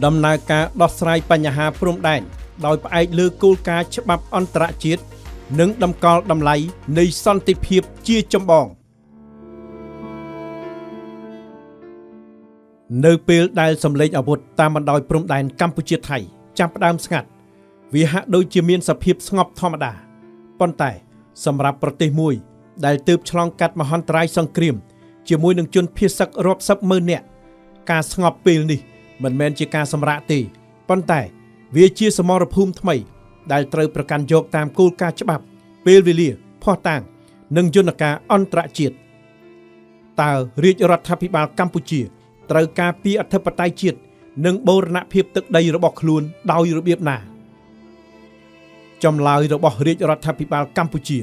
ដំណើរការដោះស្រាយបញ្ហាព្រំដែនដោយផ្អែកលើគោលការណ៍ច្បាប់អន្តរជាតិនិងតម្កល់តម្លៃនៃសន្តិភាពជាចម្បង នៅពេលដែលសម្លេងអាវុធតាមបណ្ដោយព្រំដែនកម្ពុជាថៃចាប់ផ្ដើមស្ងាត់វាហាក់ដូចជាមានសភាពស្ងប់ធម្មតាប៉ុន្តែសម្រាប់ប្រទេសមួយ ដែលទើបឆ្លងកាត់មហន្តរាយសង្គ្រាមជាមួយនឹងជនភៀសសឹករាប់សិបម៉ឺននាក់ការស្ងប់ពេលនេះមិនមែនជាការសម្រាកទេប៉ុន្តែវាជាសមរភូមិថ្មី ដែលត្រូវប្រកាន់យកតាមគោលការណ៍ច្បាប់ ពេលវេលាភស្តុតាង និងយន្តការអន្តរជាតិតើរាជរដ្ឋាភិបាលកម្ពុជា ត្រូវការពីអធិបតេយ្យជាតិនិងបូរណភាពទឹកដីរបស់ខ្លួនដោយរបៀបណាចម្លើយរបស់រាជរដ្ឋាភិបាលកម្ពុជា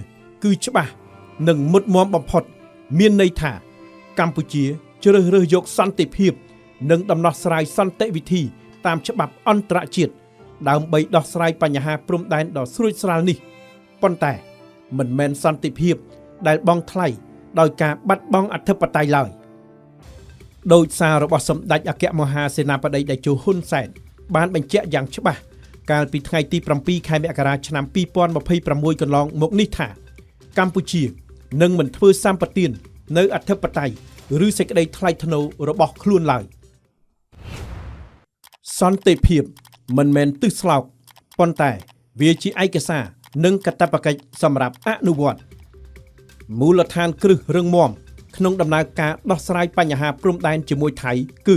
គឺច្បាស់និងមុតមមបំផុត មានន័យថា កម្ពុជាជ្រើសរើសយកសន្តិភាព និងដំណោះស្រាយសន្តិវិធី តាមច្បាប់អន្តរជាតិដើម្បីដោះស្រាយបញ្ហាព្រំដែនដ៏ស្រួចស្រាល់នេះប៉ុន្តែមិនមែនសន្តិភាព ដែលបង់ថ្លៃដោយការបាត់បង់អធិបតេយ្យឡើយ ដោយសាររបស់សម្ដេចអគ្គមហាសេនាបតីតេជោហ៊ុនសែនបានបញ្ជាក់យ៉ាងច្បាស់កាលពីថ្ងៃទី7ខែមករាឆ្នាំ2026កន្លងមកនេះថា កម្ពុជានឹងមិនធ្វើសម្បទាននៅអធិបតេយ្យឬសេចក្តីថ្លៃថ្នូររបស់ខ្លួនឡើយសន្តិភាពមិនមែនទិសស្លោកប៉ុន្តែវាជាឯកសារនិងកាតព្វកិច្ចសម្រាប់អនុវត្ត មូលដ្ឋានគ្រឹះរឹងមាំក្នុងដំណើរការដោះស្រាយបញ្ហាព្រំដែនជាមួយថៃគឺ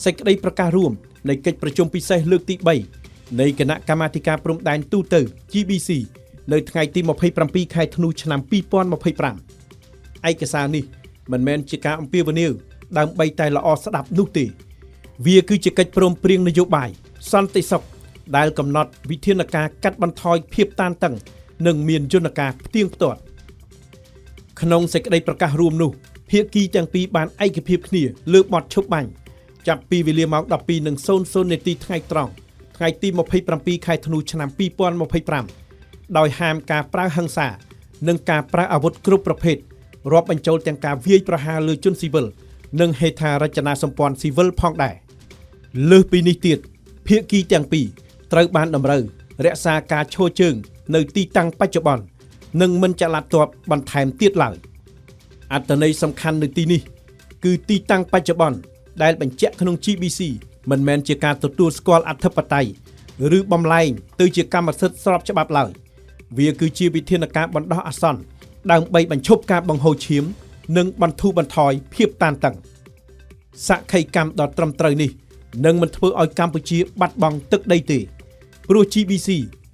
សេចក្តីប្រកាសរួមនៃកិច្ចប្រជុំពិសេសលើកទី3នៃគណៈកម្មាធិការព្រំដែនទូទៅ GBC នៅថ្ងៃទី27ខែធ្នូឆ្នាំ2025ឯកសារនេះមិនមែនជាការអំពាវនាវដើម្បីតែល្អស្ដាប់នោះទេ វាគឺជាកិច្ចព្រមព្រៀងនយោបាយសន្តិសុខដែលកំណត់វិធានការកាត់បន្ថយភាពតានតឹងនិងមានយន្តការផ្ទៀងផ្ទាត់ ក្នុងសេចក្តីប្រកាសរួមនោះភាគីទាំងពីរបានឯកភាពគ្នាលើបទឈប់បាញ់ចាប់ពីវេលាម៉ោង12:00នាទីថ្ងៃត្រង់ថ្ងៃទី27ខែធ្នូឆ្នាំ2025ដោយហាមការប្រើហិង្សា និងការប្រើអាវុធគ្រប់ប្រភេទរាប់បញ្ចូលទាំងការវាយប្រហារលើជនស៊ីវិលនិងហេដ្ឋារចនាសម្ព័ន្ធស៊ីវិលផងដែរលើសពីនេះទៀតភាគីទាំងពីរត្រូវបានតម្រូវរក្សាការឈរជើងនៅទីតាំងបច្ចុប្បន្ននិងមិនចល័តទ័ពបន្ថែមទៀតឡើយ អត្ថន័យសំខាន់នៅទីនេះគឺទីតាំងបច្ចុប្បន្នដែលបញ្ជាក់ក្នុង GBC មិនមែនជាការទទួលស្គាល់អធិបតេយ្យឬបំលែងទៅជាកម្មសិទ្ធិស្របច្បាប់ឡើយវាគឺជាវិធានការបណ្ដោះអាសន្នដើម្បីបញ្ឈប់ការបង្ហូរឈាម និងបន្ធូរបន្ថយភាពតានតឹងសក្ខីកម្មដ៏ត្រឹមត្រូវនេះនឹងមិនធ្វើឲ្យកម្ពុជាបាត់បង់ទឹកដីទេព្រោះ GBC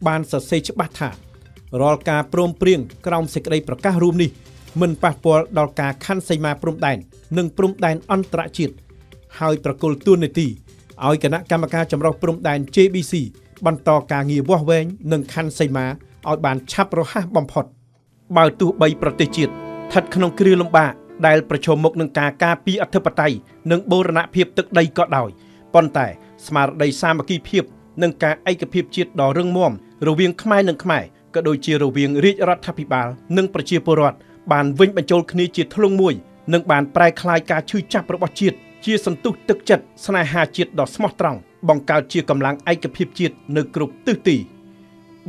បានសរសេរច្បាស់ថារាល់ការព្រមព្រៀងក្រោមសេចក្តីប្រកាសរួមនេះមិនប៉ះពាល់ដល់ការខណ្ឌសីមាព្រំដែននិងព្រំដែនអន្តរជាតិហើយប្រគល់តួនាទីឲ្យគណៈកម្មការចម្រុះព្រំដែន JBC បន្តការងារវាស់វែងនិងខណ្ឌសីមាឲ្យបានឆាប់រហ័សបំផុត បើទោះបីប្រទេសជាតិស្ថិតក្នុងគ្រាលំបាកដែលប្រឈមមុខនឹងការការពារអធិបតេយ្យនិងបូរណភាពទឹកដីក៏ដោយប៉ុន្តែស្មារតីសាមគ្គីភាពនិងការឯកភាពជាតិដ៏រឹងមាំរវាងខ្មែរនិងខ្មែរក៏ដូចជារវាងរាជរដ្ឋាភិបាលនិងប្រជាពលរដ្ឋបានវិញបញ្ចូលគ្នាជាធ្លុងមួយនិងបានប្រែក្លាយការឈឺចាប់របស់ជាតិជាសន្ទុះទឹកចិត្តស្នេហាជាតិដ៏ស្មោះត្រង់បង្កើតជាកម្លាំងឯកភាពជាតិនៅគ្រប់ទិសទី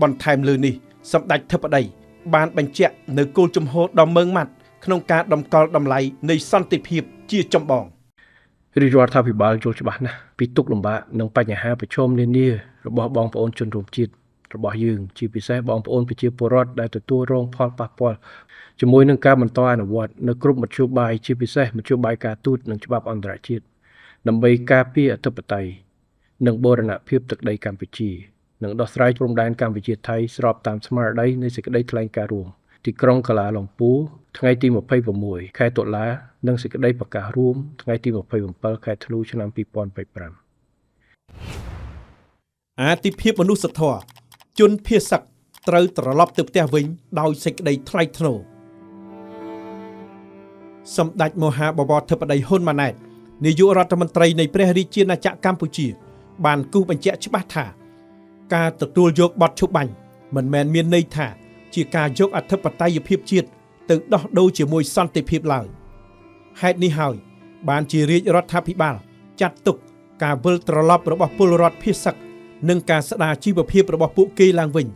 បន្ថែមលើនេះសម្ដេចធិបតីបានបញ្ជាក់នៅគោលជំហរដ៏ម៉ឺងម៉ាត់ក្នុងការតម្កល់តម្លៃនៃសន្តិភាពជាចម្បង រាជរដ្ឋាភិបាលយល់ច្បាស់ណាស់ពីទុក្ខលំបាកនិងបញ្ហាប្រឈមនានារបស់បងប្អូនជនរួមជាតិរបស់យើងជាពិសេសបងប្អូនប្រជាពលរដ្ឋដែលទទួលរងផលប៉ះពាល់ជាមួយនឹងការបន្តអនុវត្តនៅគ្រប់មធ្យោបាយជាពិសេសមធ្យោបាយការទូតនិងច្បាប់អន្តរជាតិដើម្បីការពារអធិបតេយ្យនិងបូរណភាពទឹកដីកម្ពុជានិងដោះស្រាយព្រំដែនកម្ពុជាថៃស្របតាមស្មារតីនៃសេចក្តីថ្លែងការណ៍រួមទីក្រុងកាឡាឡុងពួរថ្ងៃទី26ខែតុលានិងសេចក្តីប្រកាសរួមថ្ងៃទី27ខែធ្នូឆ្នាំ2025 អាទិភាពមនុស្សធម៌ជនភៀសសឹកត្រូវត្រឡប់ទៅផ្ទះវិញដោយសេចក្តីថ្លៃថ្នូរសម្ដេចមហាបវរធិបតីហ៊ុនម៉ាណែតនាយករដ្ឋមន្ត្រីនៃព្រះរាជាណាចក្រកម្ពុជា បានគូសបញ្ជាក់ច្បាស់ថា ការទទួលយកបទឈប់បាញ់មិនមែនមានន័យថា ជាការយកអធិបតេយ្យភាពជាតិទៅដោះដូរជាមួយសន្តិភាពឡើយហេតុនេះហើយ បានជារាជរដ្ឋាភិបាលចាត់ទុក ការវិលត្រឡប់របស់ពលរដ្ឋភៀសសឹកនិងការស្ដារជីវភាពរបស់ពួកគេឡើងវិញ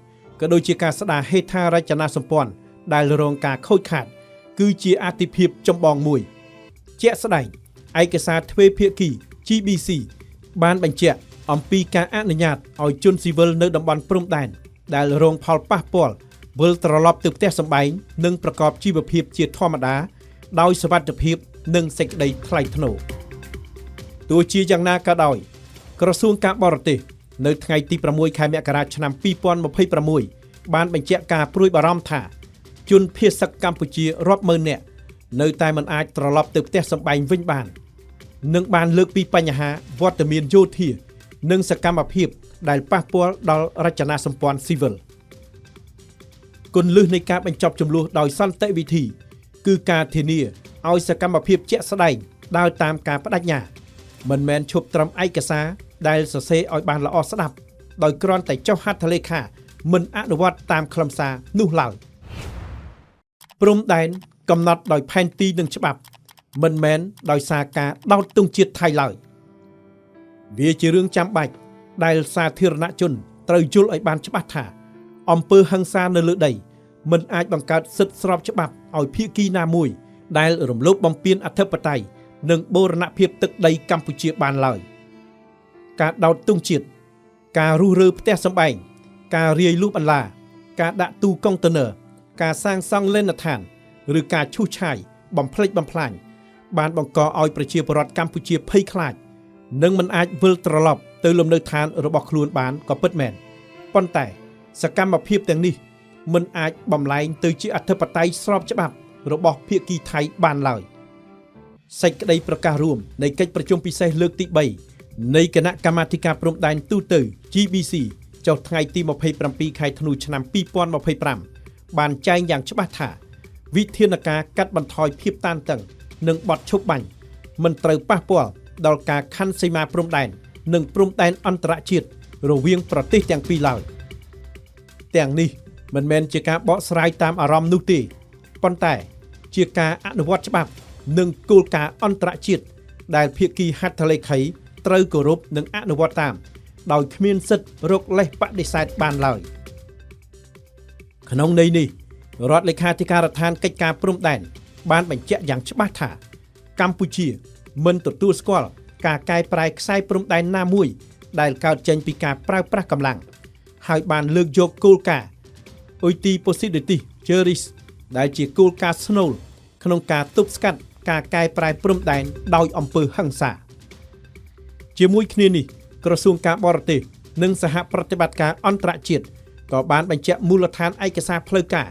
ក៏ដូចជាការស្ដារហេដ្ឋារចនាសម្ព័ន្ធដែលរងការខូចខាត គឺជាអាទិភាពចម្បងមួយ ជាក់ស្ដែងឯកសារទ្វេភាគី GBC បានបញ្ជាក់អំពីការអនុញ្ញាតឲ្យជនស៊ីវិលនៅតំបន់ព្រំដែនដែលរងផលប៉ះពាល់វិលត្រឡប់ទៅផ្ទះសម្បែងនិងប្រកបជីវភាពជាធម្មតាដោយសុវត្ថិភាពនិងសេចក្តីថ្លៃថ្នូរទោះជាយ៉ាងណាក៏ដោយ ក្រសួងការបរទេសនៅថ្ងៃទី6ខែមករាឆ្នាំ2026បានបញ្ជាក់ការព្រួយបារម្ភថាជនភៀសសឹកកម្ពុជារាប់ម៉ឺននាក់នៅតែមិនអាចត្រឡប់ទៅផ្ទះសម្បែងវិញបាន និងបានលើកពីបញ្ហាវត្តមានយោធា និងសកម្មភាពដែលប៉ះពាល់ដល់រចនាសម្ព័ន្ធស៊ីវិលគន្លឹះនៃការបញ្ចប់ជម្លោះដោយសន្តិវិធី គឺការធានាឲ្យសកម្មភាពជាក់ស្ដែងដើរតាមការបដិញ្ញា មិនមែនឈប់ត្រឹមឯកសារដែលសរសេរឲ្យបានល្អស្ដាប់ដោយគ្រាន់តែចុះហត្ថលេខាមិនអនុវត្តតាមខ្លឹមសារនោះឡើយព្រំដែនកំណត់ដោយផែនទីនិងច្បាប់ មិនមែនដោយសារការដោតទង់ជាតិថៃឡើយវាជារឿងចាំបាច់ដែលសាធារណជនត្រូវយល់ឲ្យបានច្បាស់ថាអំពើហិង្សានៅលើដីមិនអាចបង្កើតសិទ្ធិស្របច្បាប់ឲ្យភាគីណាមួយ ដែលរំលោភបំពានអធិបតេយ្យនិងបូរណភាពទឹកដីកម្ពុជាបានឡើយការដោតទង់ជាតិការរុះរើផ្ទះសម្បែងការរាយលុះបន្លា ការដាក់ទូកុងតឺន័រការសាងសង់លេណដ្ឋាន ឬការឈូសឆាយបំផ្លិចបំផ្លាញបានបង្កឲ្យប្រជាពលរដ្ឋកម្ពុជាភ័យខ្លាច និងមិនអាចវិលត្រឡប់ទៅលំនៅឋានរបស់ខ្លួនបានក៏ពិតមែនប៉ុន្តែ សកម្មភាពទាំងនេះមិនអាចបំលែងទៅជាអធិបតេយ្យស្របច្បាប់របស់ភាគីថៃបានឡើយសេចក្តីប្រកាសរួមនៃកិច្ចប្រជុំពិសេសលើកទី3នៃគណៈកម្មាធិការព្រំដែនទូទៅ GBC ចុះថ្ងៃទី27ខែធ្នូឆ្នាំ2025បានចែងយ៉ាងច្បាស់ថា វិធានការកាត់បន្ថយភាពតានតឹង និងបទឈប់បាញ់មិនត្រូវប៉ះពាល់ដល់ការខណ្ឌសីមាព្រំដែននិងព្រំដែនអន្តរជាតិរវាងប្រទេសទាំងពីរឡើយទាំងនេះមិនមែនជាការបកស្រាយតាមអារម្មណ៍នោះទេប៉ុន្តែជាការអនុវត្តច្បាប់ និងគោលការណ៍អន្តរជាតិដែលភាគីហត្ថលេខីត្រូវគោរពនិងអនុវត្តតាម ដោយគ្មានសិទ្ធិរកលេសបដិសេធបានឡើយក្នុងន័យនេះរដ្ឋលេខាធិការដ្ឋានកិច្ចការព្រំដែនបានបញ្ជាក់យ៉ាងច្បាស់ថា កម្ពុជាមិនទទួលស្គាល់ការកែប្រែខ្សែព្រំដែនណាមួយ ដែលកើតចេញពីការប្រើប្រាស់កម្លាំងហើយបានលើកយកគោលការណ៍ Uti Possidetis Juris ដែលជាគោលការណ៍ស្នូលក្នុងការទប់ស្កាត់ការកែប្រែព្រំដែនដោយអំពើហិង្សា ជាមួយគ្នានេះក្រសួងការបរទេសនិងសហប្រតិបត្តិការអន្តរជាតិក៏បានបញ្ជាក់មូលដ្ឋានឯកសារផ្លូវការ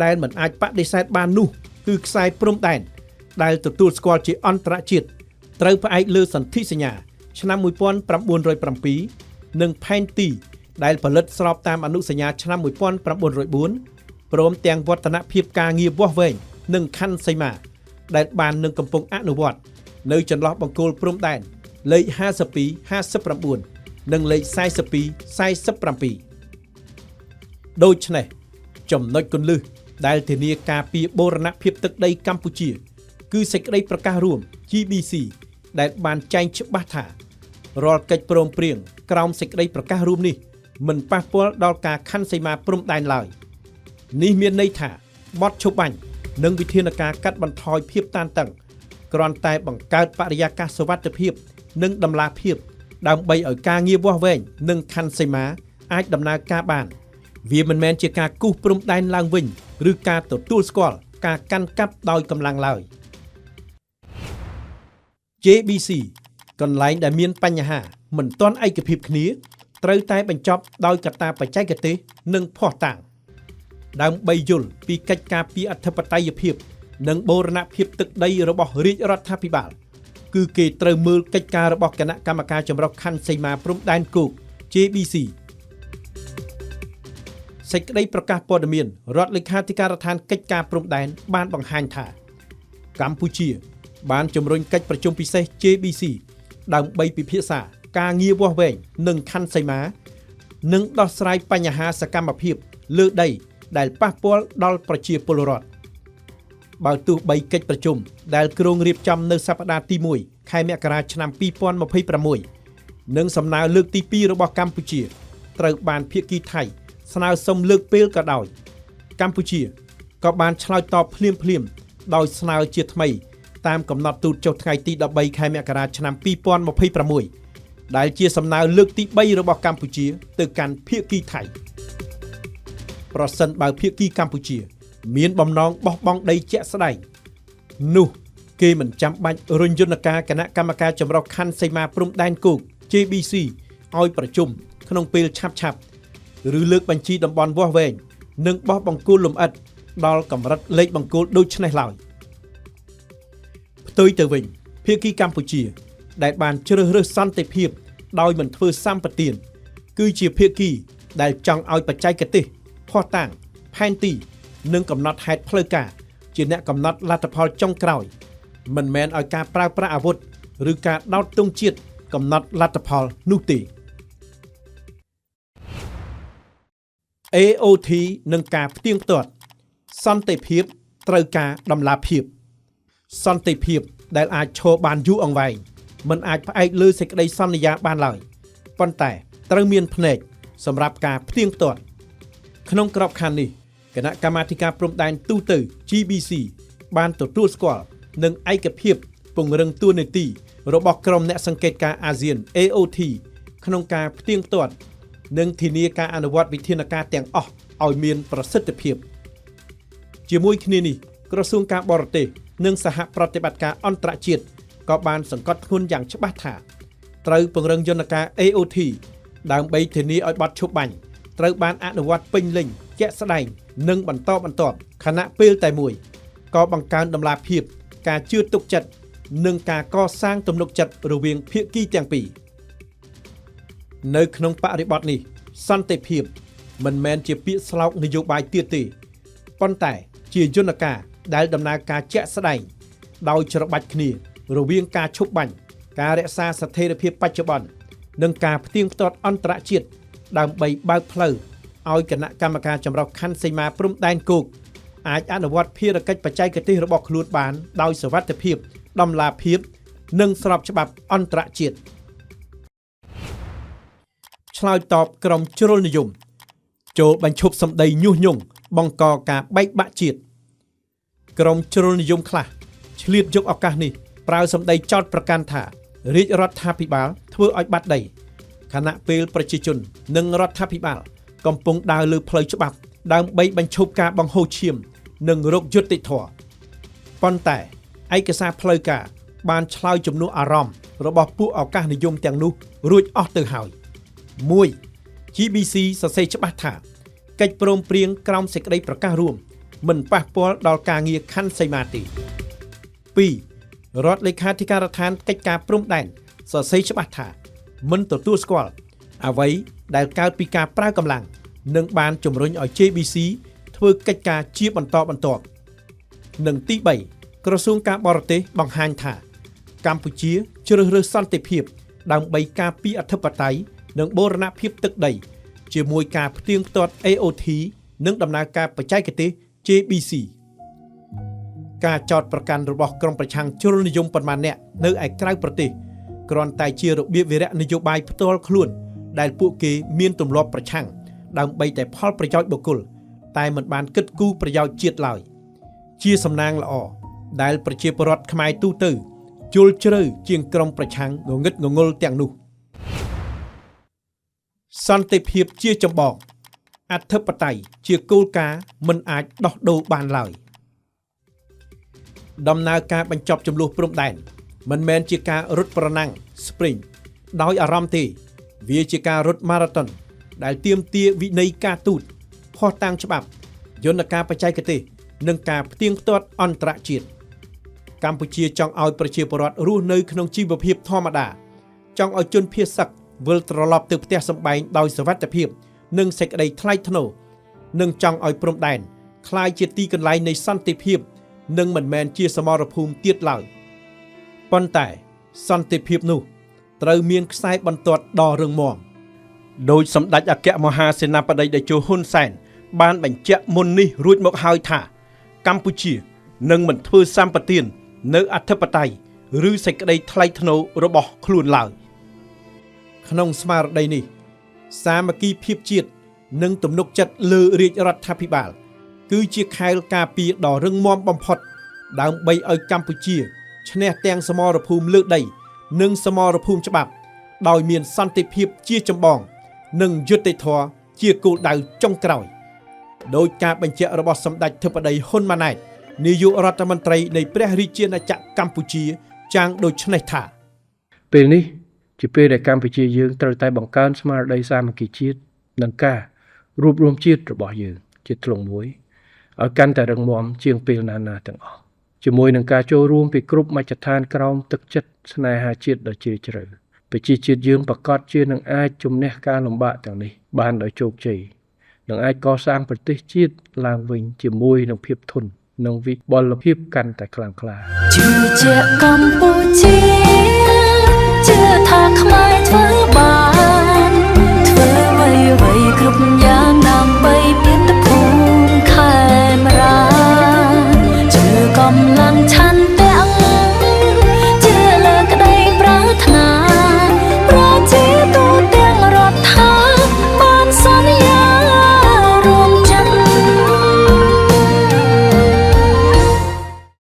ដែលមិនអាចបដិសេធបាននោះគឺខ្សែព្រំដែនដែលទទួលស្គាល់ជាអន្តរជាតិត្រូវផ្អែកលើសន្ធិសញ្ញាឆ្នាំ1907និងផែនទីដែលផលិតស្របតាមអនុសញ្ញាឆ្នាំ1904ព្រមទាំងវឌ្ឍនភាពការងារវាស់វែងនិងខណ្ឌសីមាដែលបាននឹងកំពុងអនុវត្តនៅចន្លោះបង្គោលព្រំដែនលេខ52 59និងលេខ42 47ដូច្នេះចំណុចគន្លឹះដែលធានាការពារបូរណភាពទឹកដីកម្ពុជា គឺសេចក្តីប្រកាសរួម GBC ដែលបានចែងច្បាស់ថារាល់កិច្ចព្រមព្រៀងក្រោមសេចក្តីប្រកាសរួមនេះមិនប៉ះពាល់ដល់ការខណ្ឌសីមាព្រំដែនឡើយនេះមានន័យថាបទឈប់បាញ់និងវិធានការកាត់បន្ថយភាពតានតឹងគ្រាន់តែបង្កើតបរិយាកាសសុវត្ថិភាព និងតម្លាភាពដើម្បីឲ្យការងារវាស់វែងនិងខណ្ឌសីមាអាចដំណើរការបាន វាមិនមែនជាការគូសព្រំដែនឡើងវិញឬការទទួលស្គាល់ការកាន់កាប់ដោយកម្លាំងឡើយ JBC កន្លែងដែលមានបញ្ហាមិនទាន់ឯកភាពគ្នាត្រូវតែបញ្ចប់ដោយកត្តាបច្ចេកទេសនិងភស្តុតាងដើម្បីយល់ពីកិច្ចការពារអធិបតេយ្យភាព និងបូរណភាពទឹកដីរបស់រាជរដ្ឋាភិបាល គឺគេត្រូវមើលកិច្ចការរបស់គណៈកម្មការចម្រុះខណ្ឌសីមាព្រំដែនគោក JBC សេចក្តីប្រកាសព័ត៌មានរដ្ឋលេខាធិការដ្ឋានកិច្ចការព្រំដែនបានបង្ហាញថា កម្ពុជា បានជំរុញកិច្ចប្រជុំពិសេស JBC ដើម្បីពិភាក្សាការងារវាស់វែងនិងខណ្ឌសីមា និងដោះស្រាយបញ្ហាសកម្មភាពលើដីដែលប៉ះពាល់ដល់ប្រជាពលរដ្ឋបើទោះបីកិច្ចប្រជុំដែលគ្រោងរៀបចំនៅសប្តាហ៍ទី1ខែមករាឆ្នាំ2026 និងសំណើលើកទី2របស់កម្ពុជាត្រូវបានភាគីថៃស្នើសុំលើកពេលក៏ដោយកម្ពុជាក៏បានឆ្លើយតបភ្លាមភ្លាមៗដោយស្នើជាថ្មីតាមកំណត់ទូតចុះថ្ងៃទី13ខែមករាឆ្នាំ2026ដែលជាសំណើលើកទី3របស់កម្ពុជាទៅកាន់ភាគីថៃប្រសិនបើភាគីកម្ពុជា មានបំណងបោះបង់ដីជាក់ស្ដែងនោះគេមិនចាំបាច់រុញយន្តការគណៈកម្មការចម្រុះខណ្ឌសីមាព្រំដែនគោក JBC ឲ្យប្រជុំក្នុងពេលឆាប់ៗឬលើកបញ្ជីតំបន់វាស់វែងនិងបោះបង្គោលលម្អិតដល់កម្រិតលេខបង្គោលដូចនេះឡើយផ្ទុយទៅវិញភាគីកម្ពុជា ដែលបានជ្រើសរើសសន្តិភាពដោយមិនធ្វើសម្បទានគឺជាភាគីដែលចង់ឲ្យបច្ចេកទេសភស្តុតាងផែនទីនិងកំណត់ហេតុផ្លូវការជាអ្នកកំណត់លទ្ធផលចុងក្រោយមិនមែនឲ្យការប្រើប្រាស់អាវុធឬការដោតទង់ជាតិកំណត់លទ្ធផលនោះទេ AOT និងការផ្ទៀងផ្ទាត់សន្តិភាពត្រូវការតម្លាភាពសន្តិភាពដែលអាចឈរបានយូរអង្វែងមិនអាចផ្អែកលើសេចក្តីសន្យាបានឡើយប៉ុន្តែត្រូវមានភ្នែកសម្រាប់ការផ្ទៀងផ្ទាត់ក្នុងក្របខ័ណ្ឌនេះគណៈកម្មាធិការព្រំដែនទូទៅ GBC បានទទួលស្គាល់និងឯកភាពពង្រឹងតួនាទីរបស់ក្រុមអ្នកសង្កេតការណ៍អាស៊ាន AOT ក្នុងការផ្ទៀងផ្ទាត់និងធានាការអនុវត្តវិធានការទាំងអស់ឲ្យមានប្រសិទ្ធភាពជាមួយគ្នានេះក្រសួងការបរទេសនិងសហប្រតិបត្តិការអន្តរជាតិក៏បានសង្កត់ធ្ងន់យ៉ាងច្បាស់ថាត្រូវពង្រឹងយន្តការ AOT ដើម្បីធានាឲ្យបទឈប់បាញ់ត្រូវបានអនុវត្តពេញលេញជាក់ស្ដែងនិងបន្តបន្ទាប់ខណៈពេលតែមួយក៏បង្កើនតម្លាភាពការជឿទុកចិត្តនិងការកសាងទំនុកចិត្តរវាងភាគីទាំងពីរនៅក្នុងបរិបទនេះសន្តិភាពមិនមែនជាពាក្យស្លោកនយោបាយទៀតទេប៉ុន្តែជាយន្តការដែលដំណើរការជាក់ស្ដែងដោយច្របាច់គ្នារវាងការឈប់បាញ់ការរក្សាស្ថិរភាពបច្ចុប្បន្ននិងការផ្ទៀងផ្ទាត់អន្តរជាតិដើម្បីបើកផ្លូវឲ្យគណៈកម្មការចម្រុះខណ្ឌសីមាព្រំដែនគោកអាចអនុវត្តភារកិច្ចបច្ចេកទេសរបស់ខ្លួនបានដោយសុវត្ថិភាពតម្លាភាពនិងស្របច្បាប់អន្តរជាតិឆ្លើយតបក្រុមជ្រុលនិយមចូលបញ្ឈប់សម្ដីញុះញង់បង្កការបែកបាក់ជាតិក្រុមជ្រុលនិយមខ្លះឆ្លៀតយកឱកាសនេះប្រើសម្ដីចោទប្រកាន់ថារាជរដ្ឋាភិបាលធ្វើឲ្យបាត់ដីខណៈពេលប្រជាជននិងរដ្ឋាភិបាលកំពុងដើរលើផ្លូវច្បាប់ដើម្បីបញ្ឈប់ការបង្ហូរឈាមនិងរោគយុត្តិធម៌ប៉ុន្តែឯកសារផ្លូវការបានឆ្លើយជំនួសអារម្មណ៍របស់ពួកឱកាសនិយមទាំងនោះរួចអស់ទៅហើយ1 GBC សរសេរច្បាស់ថាកិច្ចព្រមព្រៀងក្រោមសេចក្តីប្រកាសរួមមិនប៉ះពាល់ដល់ការងារខណ្ឌសីមាទេ2រដ្ឋលេខាធិការដ្ឋានកិច្ចការព្រំដែនសរសេរច្បាស់ថាមិនទទួលស្គាល់អ្វីដែលកើតពីការប្រើកម្លាំងនិងបានជំរុញឲ្យ JBC ធ្វើកិច្ចការជាបន្តបន្ទាប់និងទី3ក្រសួងការបរទេសបង្ហាញថាកម្ពុជាជ្រើសរើសសន្តិភាពដើម្បីការពារអធិបតេយ្យនិងបូរណភាពទឹកដីជាមួយការផ្ទៀងផ្ទាត់ AOT និងដំណើរការបច្ចេកទេស JBC ការចោទប្រកាន់របស់ក្រុមប្រឆាំងជ្រុលនិយមប៉ុន្មានអ្នកនៅឯក្រៅប្រទេសគ្រាន់តែជារបៀបវិរៈនយោបាយផ្ទាល់ខ្លួនដែលពួកគេមានទម្លាប់ប្រឆាំងដើម្បីតែផលប្រយោជន៍បុគ្គលតែមិនបានគិតគូរប្រយោជន៍ជាតិឡើយជាសំណាងល្អដែលប្រជាពលរដ្ឋខ្មែរទូទៅយល់ជ្រៅជាងក្រុមប្រឆាំងងងឹតងងល់ទាំងនោះសន្តិភាពជាចម្បងអធិបតេយ្យជាគោលការណ៍មិនអាចដោះដូរបានឡើយដំណើរការបញ្ចប់ចំនួនព្រំដែនមិនមែនជាការរត់ប្រណាំង Sprint ដោយអារម្មណ៍ទេវាជាការរត់ម៉ារ៉ាតុនដែលទាមទារវិន័យការទូតភស្តុតាងច្បាប់យន្តការបច្ចេកទេសនិងការផ្ទៀងផ្ទាត់អន្តរជាតិកម្ពុជាចង់ឲ្យប្រជាពលរដ្ឋរស់នៅក្នុងជីវភាពធម្មតាចង់ឲ្យជនភៀសសឹកវិលត្រឡប់ទៅផ្ទះសម្បែងដោយសុវត្ថិភាពនិងសេចក្តីថ្លៃថ្នូរនិងចង់ឲ្យព្រំដែនក្លាយជាទីកន្លែងនៃសន្តិភាពនិងមិនមែនជាសមរភូមិទៀតឡើយប៉ុន្តែសន្តិភាពនោះត្រូវមានខ្សែបន្ទាត់ដ៏រឹងមាំដោយសម្ដេចអគ្គមហាសេនាបតីតេជោហ៊ុនសែនបានបញ្ជាក់មុននេះរួចមកហើយថាកម្ពុជានឹងមិនធ្វើសម្បទាននៅអធិបតេយ្យឬសេចក្តីថ្លៃថ្នូររបស់ខ្លួនឡើយ។ ក្នុងស្មារតីនេះ សាមគ្គីភាពជាតិនិងទំនុកចិត្តលើរាជរដ្ឋាភិបាល គឺជាខែលការពារដ៏រឹងមាំបំផុត ដើម្បីឲ្យកម្ពុជាឈ្នះទាំងសមរភូមិលើដី និងសមរភូមិច្បាប់ ដោយមានសន្តិភាពជាចម្បង និងយុត្តិធម៌ជាគោលដៅចុងក្រោយ ដោយការបញ្ជាក់របស់សម្ដេចធិបតីហ៊ុនម៉ាណែតនាយករដ្ឋមន្ត្រីនៃព្រះរាជាណាចក្រកម្ពុជា ចាងដូចនេះថា ពេលនេះជាពេលដែលកម្ពុជាយើងត្រូវតែបង្កើនស្មារតីសាមគ្គីជាតិនិងការរួបរวมជាតិរបស់យើងជាធ្លុងមួយឲ្យកាន់តែរឹងមាំជាងពេលណាណាទាំងអស់ជាមួយនឹងការចូលរួមពីគ្រប់មជ្ឈដ្ឋានក្រោមទឹកចិត្តស្នេហាជាតិដ៏ជ្រាលជ្រៅប្រជាជាតិយើងប្រកាសជានឹងអាចជំនះការលំបាកទាំងនេះបានដោយជោគជ័យនិងអាចកសាងប្រទេសជាតិឡើងវិញជាមួយនឹងភាពធន់និងវិបុលភាពកាន់តែខ្លាំងក្លា ជឿជាក់កម្ពុជាជឿថាខ្មែរធ្វើបានធ្វើអ្វីអ្វីគ្រប់